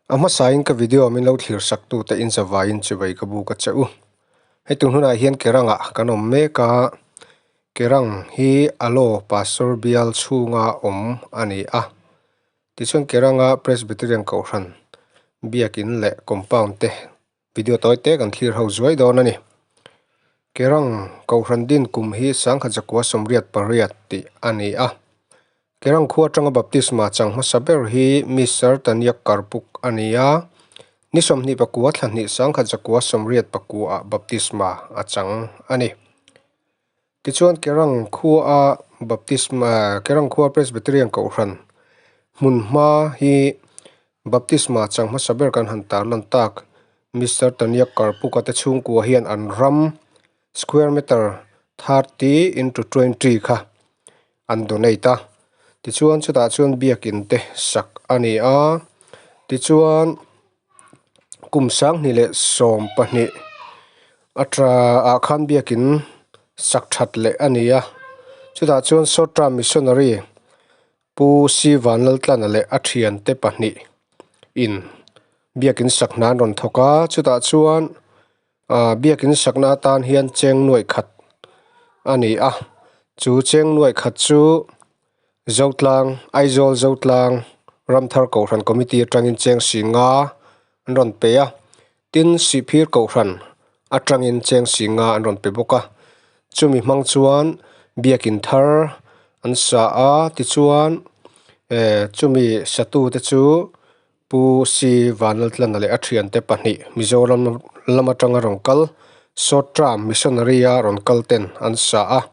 A hmasain ka video min lo thlir sak tute in zavaiin chibai ka buk a che u. Hei tun hunah hian Kerangah kan awm mek a, Kerang hi Alo Pastor bial chhunga awm a ni a. Tichuan Keranga Presbyterian Kohhran biakin leh compound te Video tawi te kan thlir ho zuai dawn a ni. Kerang Kohhran din kum hi sangkhat zakua 88 tih a ni a. Kerang khua atanga baptisma chang hmasa ber hi Mister Taniak Karpuk a ni a. Ni 29 thla hnih sangkhat zakua 89 ah baptisma a chang a ni. Tichuan Kerang khua baptisma Kerang khua Presbyterian Kohhran hmun hma hi Baptisma chang hmasa ber kan han tarlan tak. Mister Taniak Karpuka te chhungkua hian an ram square meter 30 into 20 kha an donate a. Tichuan chutah chuan biakin te sak a ni a. Tichuan kum 2012 atah ah khan biakin sak that leh a ni a. Chutah chuan Sotra Missionary Pu Si Vanlaltlana leh a thiante pahnih in biakin sak hna an rawn thawk a, chutah chuan ah biakin sakna atan hian cheng nuaih khat a ni a, chu cheng nuaih khat chu Zotlang Aizawl Zotlang Ramthar Kohhran Committee atangin cheng si nga an rawn pe a, tin Sihphir Kohhran atangin cheng si nga an rawn pe bawk a, chumi hmang chuan biakin thar an sa a tichuan eh chumi satu te chu Pu Si Vanlaltlana leh a thiante pahnih Mizoram lam atanga rawn kal Sawtram Missionary a rawn kal ten an sa a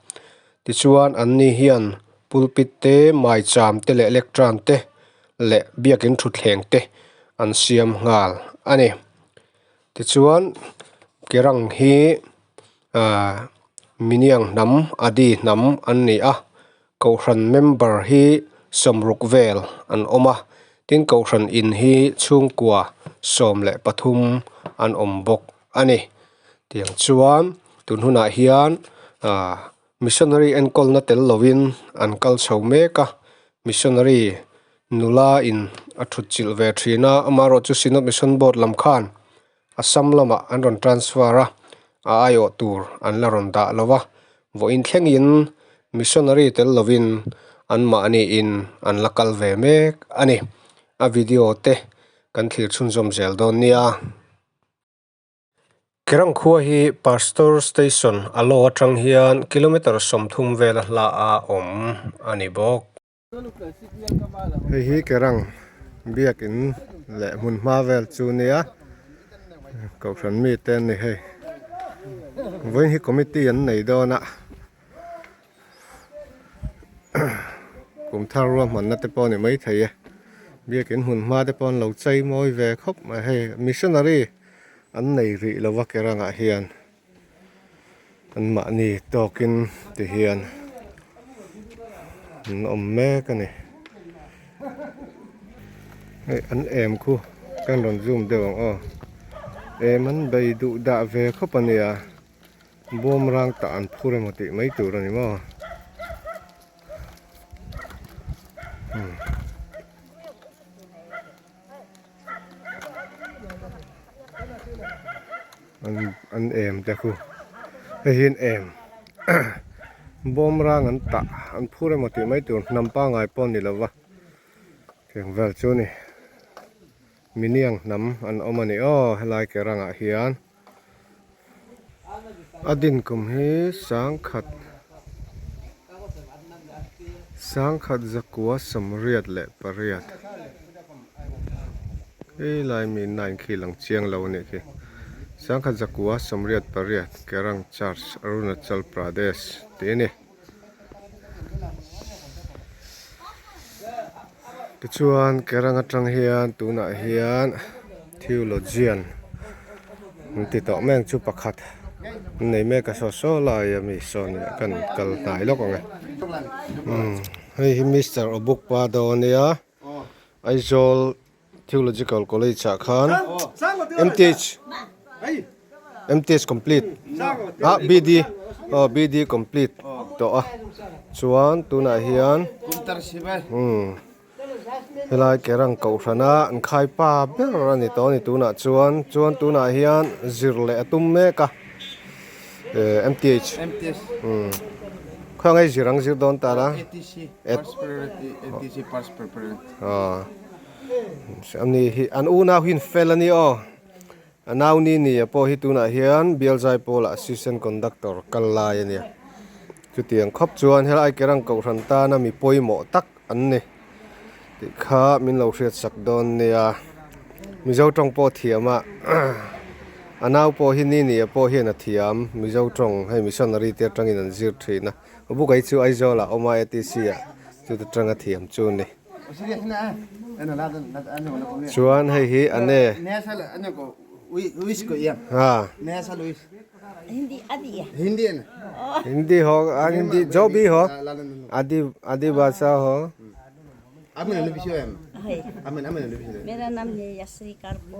tichuan an ni hian pulpit te maicham te leh lectern te leh biakin thutthleng te an siam nghal a ni. Tichuan Kerang hi ahh Miniang hnam Adi hnam an ni a, Kohhran member hi sawmruk vel an awm a, tin Kohhran in hi chhungkua 13 an awm bawk a ni. Tiang chuan tun hunah hian ahh Missionary enkawlna tel lovin an kal chho mek a, Missionary nula in a thut chilh ve thin a, amaherawh chu Synod Mission Board lam khan Assam lamah an rawn transfer a, a aiawh tur an la rawn dah lo va, vawiin thlengin Missionary tel lovin anmahni in an la kal ve mek a ni. A video te kan thlir chhunzawm zel dawn nia. Kerang khua hi Pastor Station a lo atang hian kilometer 30 vela hla a awm a ni bawk. Hei hi Kerang biakin leh hmun hma vel chu nia Kohhran mite an ni hei. Vawiin hi committee an nei dawn a. Kum thar ruahmanna te pawh a ni maithei e. Biakin hmun hma te pawh an lo chei mawi ve khawp mai hei missionary an nei rih lo va Kerangah hian an mahni tawkin ti hian an awm mek a ni. Hei an em khu kan rawn zoom deuh ang aw em an bei duh dah ve khawp a nia. Bawmrang tah an phur emaw tih mai tur a ni maw? An an em te khu hei hi an em bawmrang an tah an phur emaw tih mai tur hnam pangngai pawh a ni lova tiang vel chu a ni miniang hnam an awm a ni aw helai ke rangah hian. A din kum hi sangkhat 1988 helai mi nine khi lang chiang lo a nih khi 1988 Kerang Church Arunachal Pradesh tih a ni. Tichuan Kerang atang hian tunah hian theologian an ti tawh mek chu pakhat an nei mek a saw saw lai a mi sawn kan kal hnai lawk ang e umm hei hi Mister Obukpa dawn a nia Aizawl Theological College ah khan MTH MTH complete ah BD aw BD complete tawh a chuan tunah hian umm. Helai Kerang Kohhrana an khai pa ber a ni tawh a ni tunah chuan chuan tunah hian zir leh a tum mek a eh MTH umm khaw nge zir ang zir dawn ta la aw ani hi an unau hi an fel a ni aw a nau ni ni a pawh hi tunah hian bial zaipawl ah assistant conductor kal lai a nia chutiang khawp chuan helai Kerang Kohhran tana mi pawimawh tak an ni tih kha min lo hriat sak dawn nia mizo tawng pawh thiam a a nau pawh hi ni ni a pawh hian a thiam mizo tawng hei missionary te atangin an zir thin a bukai chu Aizawl ah awm a atc ah chuta tanga thiam chu a ni chuan hei hi a ne a. Hindi ho Hindi jo bhi ho Adi Adi bhasha ho मेरा नाम है यश्री कार्पो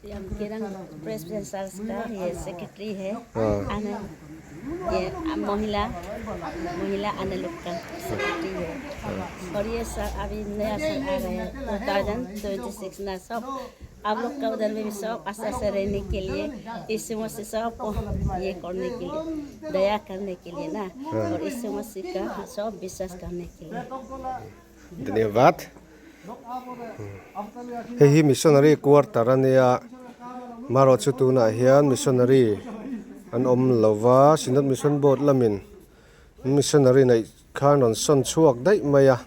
हम केरंग president sir का ये सेक्रेटरी है आने ये महिला महिला आने लोग का सेक्रेटरी है और ये सर अभी नया सर आ रहे हैं 2026 ना सब आप लोग का उधर में भी सब आशा से रहने के लिए यीशु मसीह सबको ये करने के लिए दया करने के लिए ना और यीशु मसीह का सब विश्वास करने के लिए धन्यवाद hei hi missionary quarter a nia marawh chu tunah hian missionary an awm lova synod mission board lamin missionary neih khan rawn sawn chhuak daih mai a.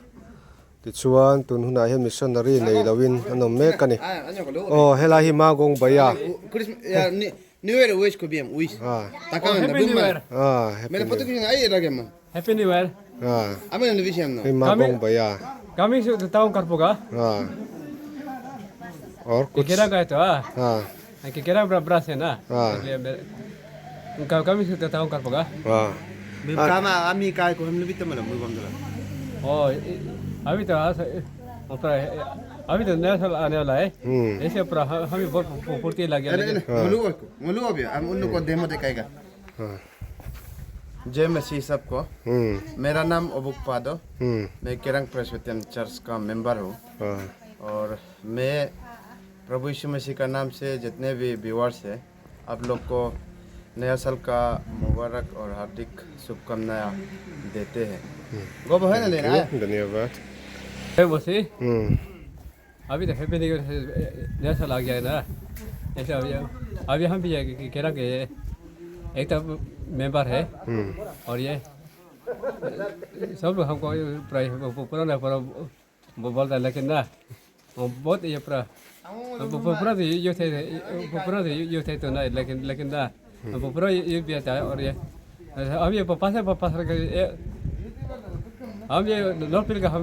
Tichuan tun hunah hian missionary nei loin an awm mek a ni. Aw helai hi Magong Baya. Hei Magong Baya. Aur kuch जय मसीह सबको मेरा नाम अबुक पादो मैं केरंग Presbyterian church का मेंबर हूँ और मैं प्रभु यीशु मसीह का नाम से जितने भी व्यूअर्स हैं आप लोग को नया साल का मुबारक और हार्दिक शुभकामनाएं देते हैं गोब है ना लेना है धन्यवाद मसीह अभी तो happy new year नया साल आ गया है ना ऐसे अभी अभी हम भी केरल के एक तो मेंबर है और ये सब लोग हमको पुराना पूरा बोलता है लेकिन ना वो बहुत ये पूरा पूरा तो ये थे पूरा तो ये थे तो ना लेकिन लेकिन ना पूरा ये भी आता है और ये हम ये पास पास हम ये नॉर्थ का हम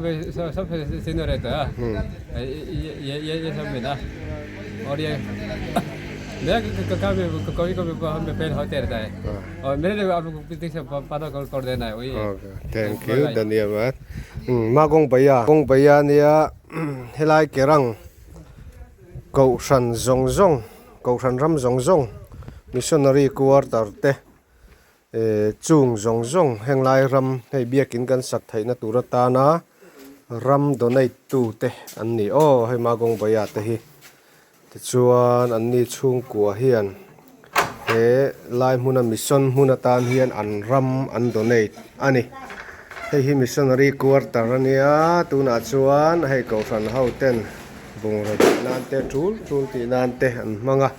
सब सीनियर रहता है ये ये ये सब में ना और ये मेरा कभी कभी कभी हमें फेल होते रहता है और मेरे लिए आप लोग से पता कर कर देना है वही thank you धन्यवाद magong baya gong baya nia helai kerang kohhran zawng zawng kohhran ram zawng zawng missionary quarter te eh chung zawng zawng henglai ram hei biakin kan sak theihna tur atana ram donate tu te an ni aw hei magong baya te hi tichuan an ni chhungkua hian he lai hmuna mission hmun atan hian an ram an donate a ni hei hi missionary quarter a nia tunah chuan hei kohhran ho ten bungraw tih nan te tul tul tih nan te an hmang a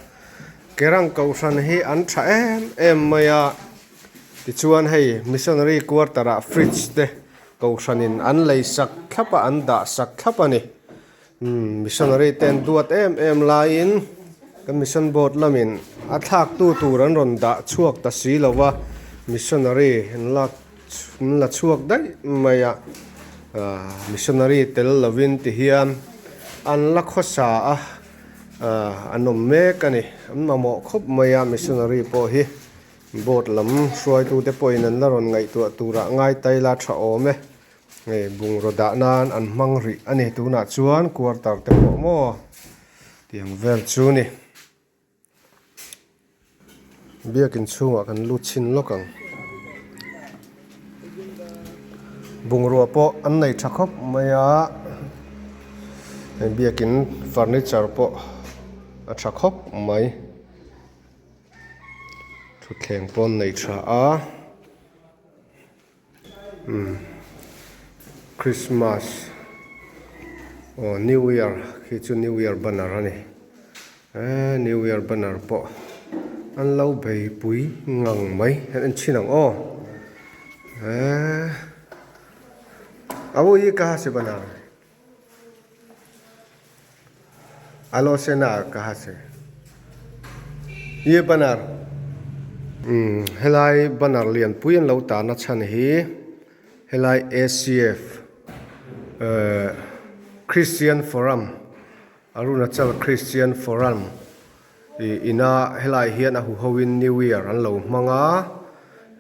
kerang kohhran hi an tha em em mai a tichuan hei missionary quarter ah fridge te kohhranin an lei sak thlap a an dah sak thlap a ni. Umm missionary te an duat em em laiin kan mission board lamin a thlak tu tur an rawn dah chhuak ta si lo va missionary an lak an la chhuak daih mai a ah missionary tel lovin ti hian an la khawsa a ah an awm mek a ni an mamawh khawp mai a missionary pawh hi board lam hruaitute pawhin an la rawn ngaihtuah turah ngai tai la tha awm e. Hei bungraw dah nan an hmang rih a ni tunah chuan quarter te pawh maw tiang vel chu ni biakin chhungah kan lut chhin lawk ang bungrua pawh an nei tha khawp mai a. Hei biakin furniture pawh a tha khawp mai. Thutthleng pawh an nei tha a. Umm Christmas aw new year khi chu new year banner a ni eee new year banner pawh an lo beipui ngang mai an en chhin ang aw eee a ui hi ka hase banner alo sena ka hase ye banner umm helai banner lianpui an lo tahna chhan hi helai A_C_F ehh Christian Forum Arunachal Christian Forum ih ina helai hian a huho in new year an lo hmang a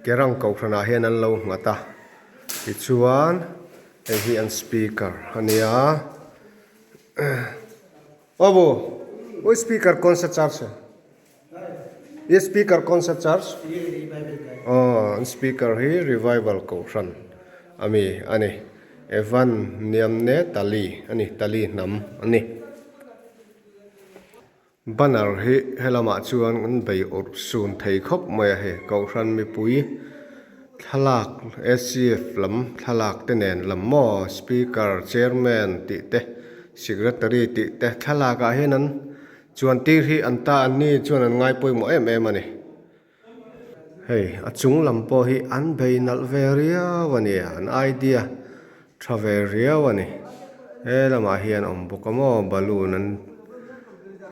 Kerang kohhranah hian an lo nghat a tichuan. Hei hi an speaker a nia aw bu ui speaker kawn sa charge e i speaker kawn sa charge aw an speaker hi revival kohhran ami a ni Evan Niamne Tali a ni Tali hnam a ni. Banner hi helamah chuan an bei awrh sun thei khawp mai a hei Kohhran mipui thlalak ACF lam thlalak te nen lam maw Speaker Chairman tih te Secretary tih te thlalak ah hian an chuan tir hi an ta an ni chuan an ngai pawimawh em em a ni. Hei a chung lam pawh hi an bei nalh ve riau a ni an idea tha ve riau a ni he lamah hian awm bawk a maw balloon an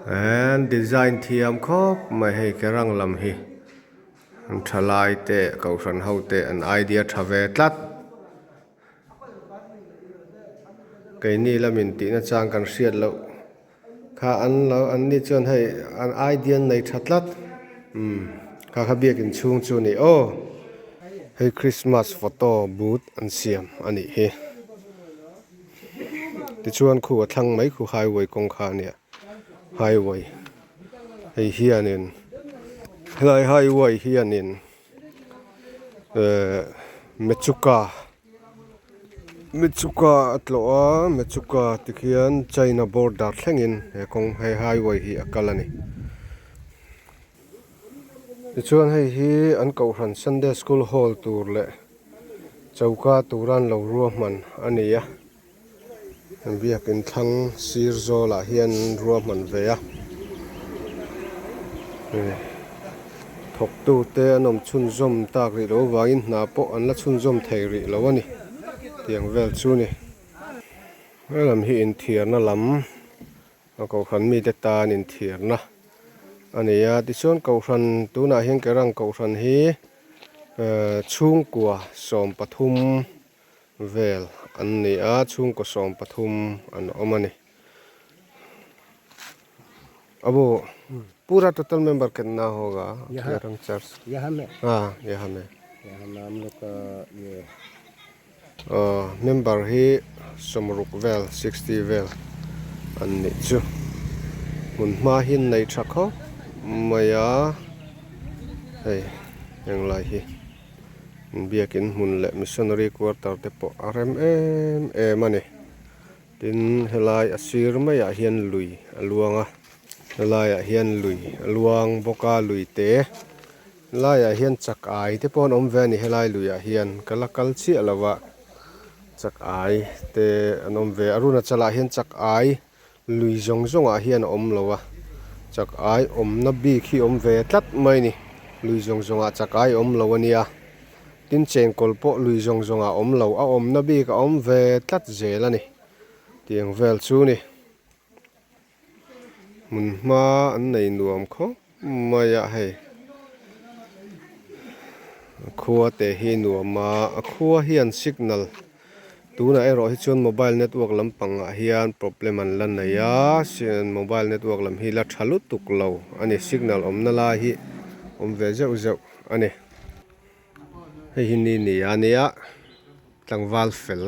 an design thiam khawp mai hei kerang lam hi an thalai te kohhran ho te an idea tha ve tlat keini lamin tihna chang kan hriat loh. Kha an lo an ni chuan hei an idea an nei tha tlat umm kha kha biakin chhung chu a ni aw hei Christmas photo booth an siam a nih hi tichuan khu a thlang mai khu highway kawng kha a nia highway hei hianin helai highway hianin ehh mechuka. Mechuka a tlawh a Mechuka tikhian China border thlengin he kawng he highway hi a kal a ni. Tichuan hei hi an kohhran Sunday school hall tur leh choka tura an lo ruahman a ni a. Biakin thlang sir zawlah hian ruahman ve a thawktu te an awm chhunzawm tak rih loh avangin hna pawh an la chhunzawm thei rih lo a ni tiang vel chu a ni helam hi inthiarna lam a kohhran mite tan inthiarna a ni a tichuan kohhran tunah hian kerang kohhran hi chhungkua 13. Vel an ni a, chhungkaw 13 an awm a ni. Abu, pura total member kitna hoga Kerang church? Ha, yaha me. Aw, member hi 60 vel, 60 vel an nih chu. Hmun hma hi an nei tha khawp mai a, hei englai hi. Biakin hmun leh missionary quarter te pawh a rem em em a ni. Tin helai a sir maiah hian lui a luang a helaiah hian lui a luang bawk a lui te helaiah hian chak ai te pawh an awm ve a ni helai luiah hian ka la kal chiah lo a chak ai te an awm ve a Arunachal ah hian chak ai Lui zawng zawngah hian a awm lo a, chak ai awmna bik hi awm ve tlat mai a ni. Lui zawng zawngah chak ai awm lo a nia. Tin chenkawl pawh lui zawng zawngah awm lo, a awmna bik a awm ve tlat zel a ni. Tiang vel chu ni. Hmun hma an nei nuam khawp mai a hei. A khua te hi nuam a, a khua hian signal Tunah erawh hi chuan mobile network lampangah hian problem an la nei a, mobile network lam hi la tha lutuk lo a ni, signal awmna lai hi awm ve zeuh zeuh a ni. Hei hi ni ni a nia, tlangval fel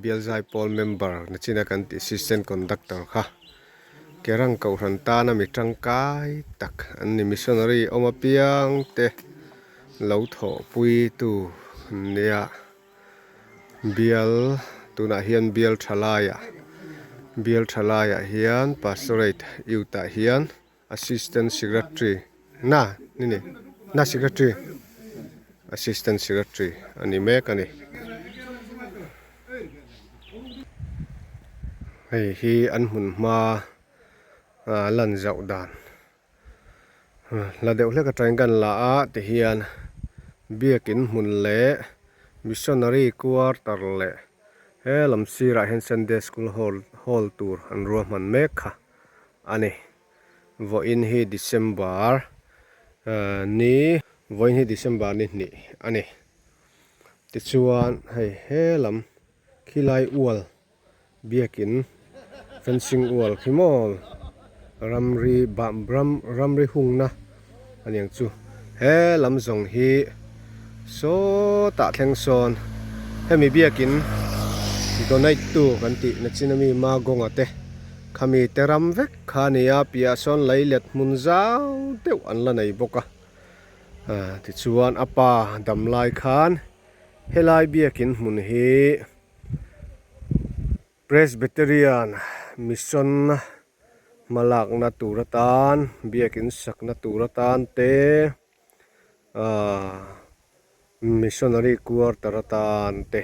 Bialzai pawl member nachina kan tih assistant conductor kha Kerang kohhran tana mi tangkai tak an ni, missionary awm apiang te lo thawhpui tu an nia. Bial tunah hian bial tha laiah Bial tha laiah hian Pastorate Youth ah hian Assistant Secretary na ni ni na Secretary Assistant Secretary a ni mek a ni. Hei hi an hmun hma lan zauh dan la deuh hlek atangin kan la a tihian biakin hmun leh missionary quarter leh he lam sirah hian sunday school hall hall tur an ruahman mek kha a ni vawiin hi december ni vawiin hi december ni hnih a ni tichuan hei he lam khilai ual Biakin fencing wall khi maw ramri ram ramri hungna a niang chu he lam zawng hi sawtah thleng sawn hemi biakin donate tu kan tih na chin ami Magonga te khami te ram vek kha a ni a piah sawn leilet hmun zau deuh an la nei bawk a tichuan a pa dam lai khan helai biakin hmun hi. Presbyterian Mission hmalakna tur atan biakin sakna tur atan te ahh missionary quarter atan te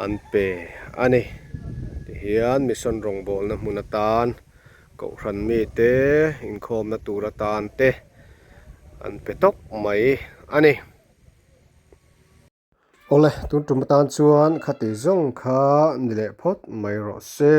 an pe a ni tihian mission rawngbawlna hmun atan kohhran mite inkhawmna tur atan te an pe tawp mai a ni. Awle, tun tum atan chuan khati zawng kha ni leh phawt mai rawh se.